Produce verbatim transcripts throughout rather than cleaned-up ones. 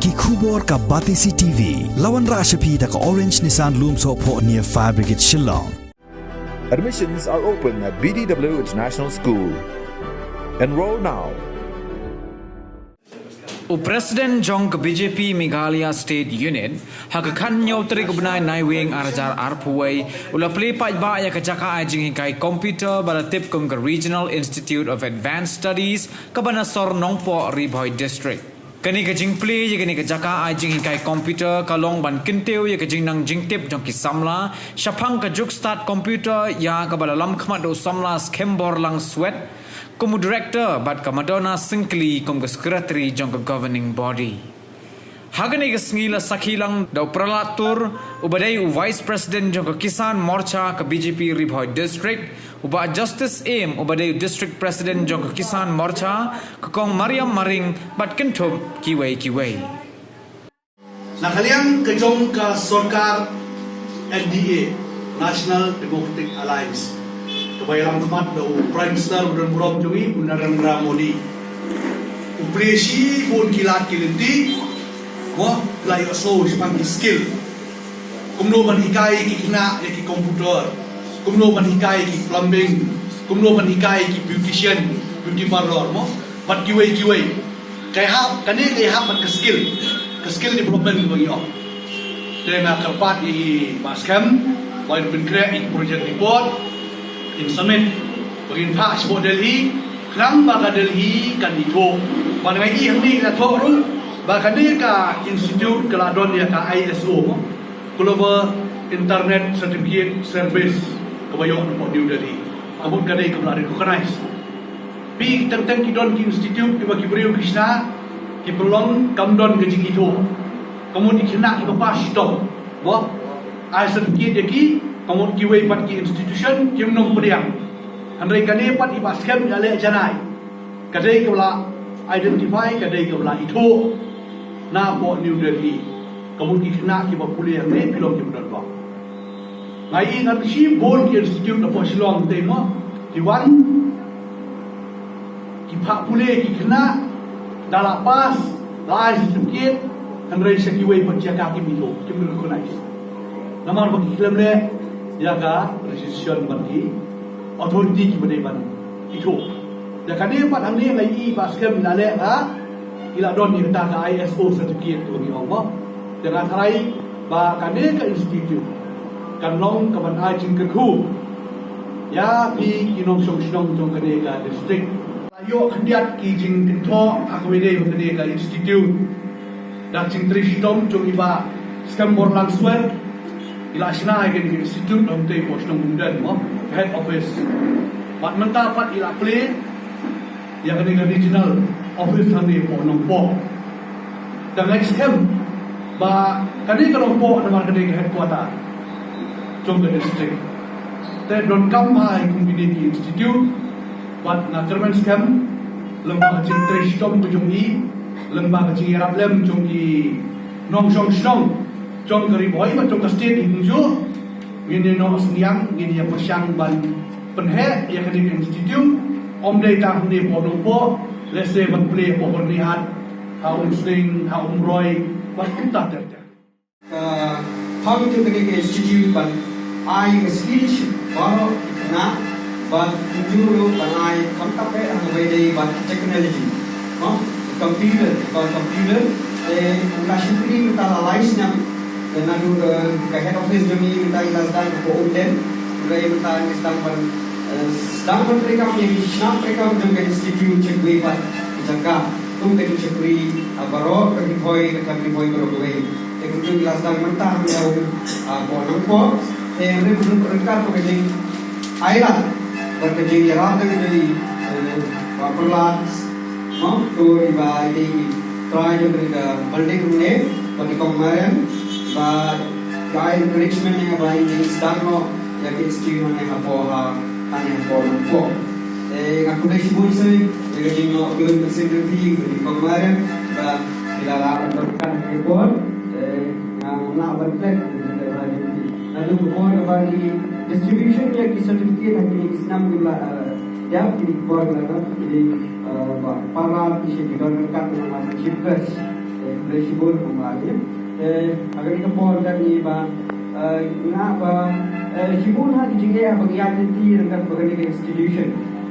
Ki khubor ka Batesi T V. La wanrah sha phi da ka Orange Nissan Lumsohphoh near Fire Brigade Shillong. Admissions are open at B D W International School. Enroll now. U President jong ka B J P Meghalaya State Unit ha ka khathynñiew tarik u bnai Naiwieng ar hajar arphew wei u la plie paidbah ïa ka jaka ai jinghikai computer ba la tip kum ka Regional Institute of Advanced Studies kaba na sor Nongpoh, Ri Bhoi District. Kane ka jingplie ïa kane ka jaka ai jinghikai computer ka long ban kyntiew ïa ka jingnang jingtip jong ki samla shaphang ka juk stad computer ïa kaba la lam khmat da u samla Skhem Borlang Swet kum u Director bad ka Madonna Syngkli kum ka Secretary jong ka Governing Body. Ha kane ka sngi la sakhi lang da u Prahlad Tur uba dei u Vice President jong ka Kisan Morcha ka B J P Ri Bhoi District, u Bah Justice Em uba dei u District President jong ka Kisan Morcha, ka Kong Mariam Maring bad kynthup kiwei kiwei. Na ka liang ka jong ka sorkar N D A, National Democratic Alliance, kaba ïalam khmat da u Prime Minister u don burom jong ngi u Narendra Modi, u plie shibun ki lad ki lynti, mo, la ïohsngew shaphang ki skill. Kumno ban hikai ki khynnah ïa ki computer, kumno ban hikai ki plumbing, kumno ban hikai ki beautician, beauty parlour, mo, bad kiwei kiwei. Ka ïahap, kane ka ïahap bad ka skill, ka skill development ba ngi ong. Te nga kyrpad ïa i Bah Skhem ba in pynkhreh ïa ki project report, in submit, ba ngin phah shapoh Delhi, khnang ba ka Delhi kan ithuh. Ba nga i hangne la thoh ruh ba kane ka institute ka la don ïa ka I S O, mo, Global Internet Certificate Service, kaba ïoh napoh New Delhi. Ka mut ka dei kaba la recognize. Phi, teng teng ki don ki institute kiba ki briew ki shna, ki pynlong kam don ka jingithuh. Ka mut ki khynnah kiba pass shitom, mo, ai certificate ïa ki. Ka mut kiwei pat ki institution kim nang pdiang. Hynrei kane pat i Bah Skhem i la leh janai. Ka dei kaba la identify, ka dei kaba la ithuh napoh New Delhi. Ka mut ki khynnah kiba pule hangne phi long kiba don bok. Nga i ngan shibun ki institute napoh Shillong te, mo, ki wan ki phah pule ki khynnah, da la pass, la ai certificate, hynrei sha kiwei pat jaka kim ithuh, kim recognize. Namar ba ki khlem leh ïa ka registration bad ki authority kiba dei ban ithuh. Ïa kane pat hangne nga i Bah Skhem i la leh ka, i la don ïa kata ka I S O certificate kaba ngi ong, mo. Te nga tharai ba kane ka institute kan long kaban ai jingkyrkhu ïa phi ki nongshong shnong jong kane ka district. La ïoh khyndiat ki jingkynthoh ha kaba ïadei bad kane ka institute. Da ka jingtrei shitom jong i Bah Skhem Borlang Swet, i la shna ïa kane ka institute hangne hapoh shnong Umden, mo, head office. Bad mynta pat i la plie ïa kane ka regional office hangne hapoh Nongpoh. Te nga ngeit skhem ba kane ka Nongpoh namar kane ka headquarter jong ka district. Te donkam bha ïa kum kine ki institute, bad nga kyrmen skhem lyngba ka jingtrei shitom ka jong i, lyngba ka jingïarap lem jong ki nongshong shnong jong ka Ri Bhoi bad jong ka state hi kumjuh, ngin ïa noh synñiang, ngin ïa pyrshang ban pynheh ïa kane ka institute. Ym dei tang hangne hapoh Nongpoh, lehse ban plie hapoh Byrnihat, ha Umsning, ha Umroi, bad kumta ter ter. Ka phang jong kane ka institute ban ai ka skill sha baroh ki khynnah, bad kumjuh ruh ban ai khamtam eh ha kaba ïadei bad technology, mo, computer, ka computer. Te mynta shiphew mynta la lai snem, te naduh, eh, ka head office jong ngi mynta i la sdang hapoh Umden. Hynrei mynta ngi sdang ban, eh, sdang ban treikam ïa ki shnong treikam jong ka institute sha kiwei pat ki jaka. Kum ka jingshakri, ah, baroh ka Ri Bhoi, ka Ri Bhoi baroh kawei. Te kumjuh ngi la sdang mynta ha Nongpoh, ah, hapoh Nongpoh. Te hynrei kumjuh ryngkat bad ka jingailad bad ka jingïarap na ka jong i, eh, Bah Prahlad, mo, to i ba i trai jong ka building ne, bad i Kong Mariam, ba ka encouragement ne ba i sdang noh ïa ka institute hangne hapoh, ha, hangne hapoh Nongpoh. Te nga khublei shibun seh ïa ka jingnoh kylliang ka seng jong phi, ka jingkong Mariam, ba phi la lah ban pynkan ha ka por. Te nga lah ban pynkan ha ka por. Naduh ka por kaba i distribution ïa ki certificate ha kine ki snam ki la, eh, dep, kine ki por la dep, kine, eh, ba para ki sha ki don ryngkat ki nongwan chief guest. Khublei shibun, kumba ngi. Eh, ha kane ka por, kat ngi ba, eh, nga ba, eh, shibun ha ki jingeh ba ngi ïaid lynti ryngkat bad kane ka institution.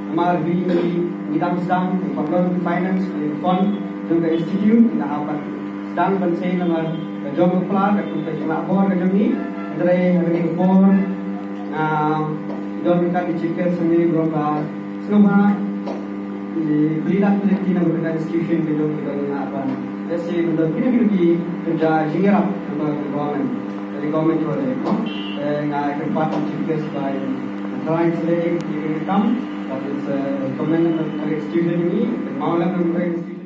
Namar ba ngi, ngi dang sdang ban don finance, ban fund jong ka institute, ngi hap ban sdang ban sei namar ka jong ka pla, ka jong ka jinglah bor ka jong ngi. Hynrei ha kane ka por, ah, don ryngkat ki chief guest hangne, bro, ba sngewbha, eh, plie lad plie ki na ka institution ka jong ngi, ba ngi hap ban, let's say, ban don kino kino ki, ki jingïarap na ka government, ka government, ko, eh, nga kyrpad ïa ki chief guest ba ïa tharai sdei ki kam, that is, eh, government na ka institution ngi, ka mawlem na ka institution.